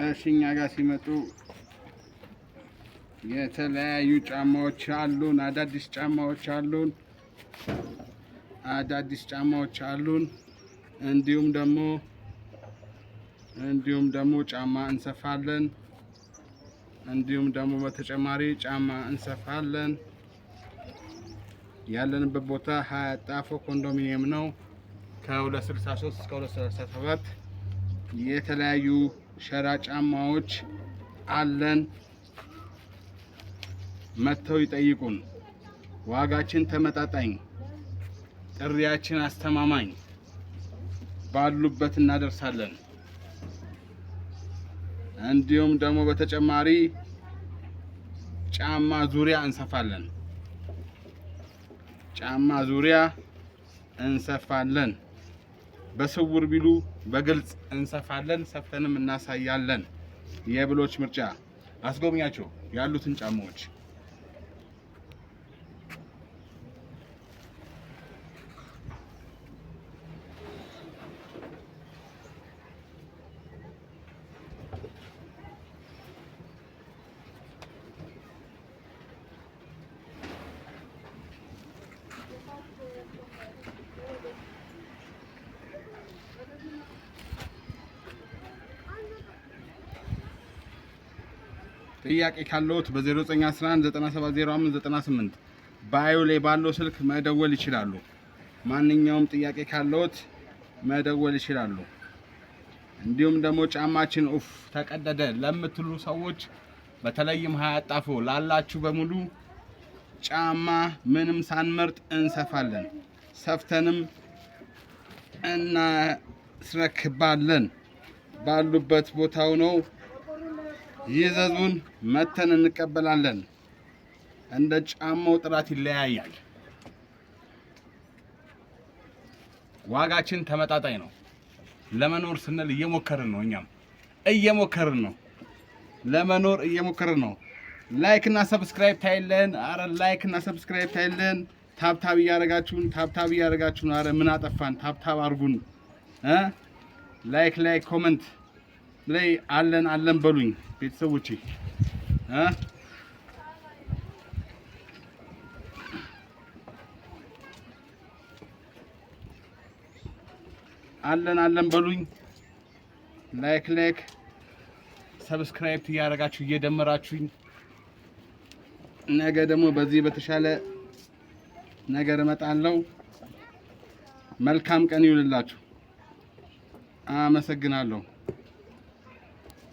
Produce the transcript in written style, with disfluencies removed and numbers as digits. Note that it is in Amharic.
እሺ፣ እኛ ጋር ሲመጡ የተለያዩ ጫማዎች አሉን። አዳዲስ ጫማዎች አሉን። አዳዲስ ጫማዎች አሉን። እንዲሁም ደግሞ ጫማ እንሰፋለን። እንዲሁም ደግሞ በተጨማሪ ጫማ እንሰፋለን። ያለንበት ቦታ 20 ጣፎ ኮንዶሚኒየም ነው። ከ263 እስከ 237 የተለያዩ ሸራ ጫማዎች አለን። መጥተው ይጠይቁን። ዋጋችን ተመጣጣኝ፣ ጥሪያችን አስተማማኝ፣ ባሉበት እናደርሳለን። እንዲሁም ደግሞ በተጨማሪ ጫማ ዙሪያ እንሰፋለን። ጫማ ዙሪያ እንሰፋለን። በስውር ቢሉ በግልጽ እንሰፋለን፣ ሰፍተንም እናሳያለን። የብሎች ምርጫ አስጎብኛቸው ያሉትን ጫማዎች። ጥያቄ ካለዎት በ0911 9705 98 bio ላይ ባለው ስልክ መደወል ይችላሉ። ማንኛውም ጥያቄ ካለዎት መደወል ይችላሉ። እንዲሁም ደግሞ ጫማችን ኡፍ ተቀደደ ለምትሉ ሰዎች፣ በተለይም ሀያ ጣፎ ላላችሁ በሙሉ ጫማ ምንም ሳንመርጥ እንሰፋለን፣ ሰፍተንም እናስረክባለን። ባሉበት ቦታው ነው ይዘዙን፣ መተን እንቀበላለን። እንደ ጫማው ጥራት ይለያያል። ዋጋችን ተመጣጣኝ ነው። ለመኖር ስንል እየሞከርን ነው። እኛም እየሞከርን ነው። ለመኖር እየሞከርን ነው። Like እና subscribe ታይለን። አረ like እና subscribe ታይለን። Tap tap እያደረጋችሁን፣ tap tap እያደረጋችሁን። አረ ምን አጠፋን? Tap tap አድርጉን እ like like comment ላይ አለን አለን በሉኝ ቤተሰቦቼ እ አለን አለን በሉኝ። Like like subscribe እያደረጋችሁ እየደመራችሁኝ ነገ ደግሞ በዚህ በተሻለ ነገር እመጣለሁ። መልካም ቀን ይሁንላችሁ። አመሰግናለሁ።